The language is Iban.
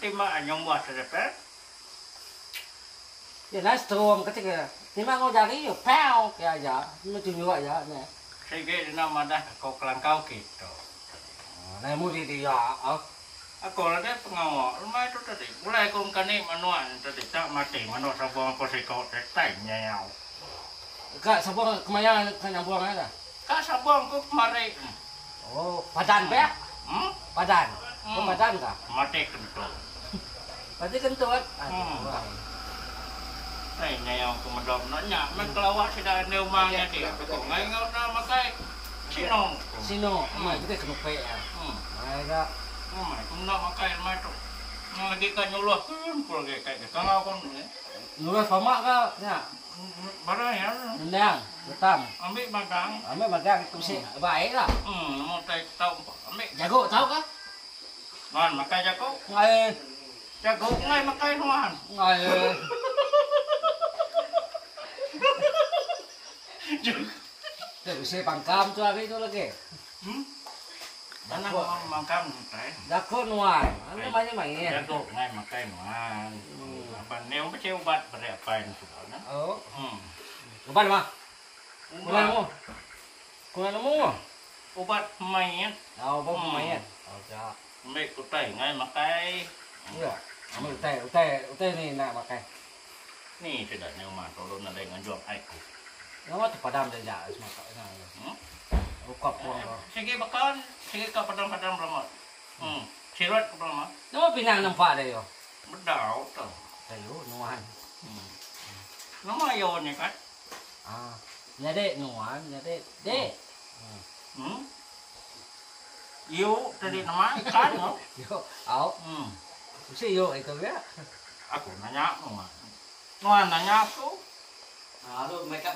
timbak nyumbuh serepet. Ya nai setrum ke ti timbak enggau jari yo pow pia aja meh tunjuk aja neh. Sigi dina madah ko kelangkau kitu. Nai mudi dia ah. Aku nadai pengawa lemai tu tadi. Pulai ku engkani manuk nya tadi tak mati manuk sabung aku siko ti tai nyau. Ka sabung kemaya ka nyambung nya dah. Ka sabung ku kemari. Oh padan pia? Hmm. Padan. Ko padan ka? Mati kentut. Mati kentut. Aduh. Tai nyau ku meda meda nya meh kelawak sida ende umang nya ti. Aku ngai enggau enda makai sino. Sino amai kitai ke nupi iya. Mai ga. Amai ku enda makai lemai tu. Lagi ka nyuluh kun ku lagi kai ke kangau kun. Nyuluh pama ka nya. Barang iya. Nendang, getang. Ambi magang. Ambi magang ke bisi ba ai lah. Nemu tai tau ambi. Jago tau ka? Nuan makai jago. Ngai. Jago ngai makai nuan. Ngai. Tu bisi pangkam tu hari tu lagi. Hmm. Tanah mangkam utai. Jago nuan. Anu main main. Jago ngai makai nuan. Laban ni bisi ubat beri apai ne suba ne. Oh. Hmm. Ubat mah. Kurang nemu. Kurang nemu. Ubat pemain. Oh, ubat pemain. Oh, ja. Ambil utai ngai makai. Ya. Ambil utai, utai, utai ni nak makai. Ni sida ni uma tolong nadai nganjung ai ku. Nama tu padam ja ja semaka nya. Hmm. Ukap puang ko. Sigi baka sigi ka padam-padam belama. Hmm. Sirut ko belama. Nama pinang nempa dia yo. Bedau tu. Tayu nuan. Hmm. Nama yo ni kan? Ah. Nyadi nuan, nyadi dek. Hmm. Yu tadi nama ikan tu. Yu au. Hmm. Bisi yu itu ga. Aku nanya nuan. Nuan nanya aku. Lalu meh ka.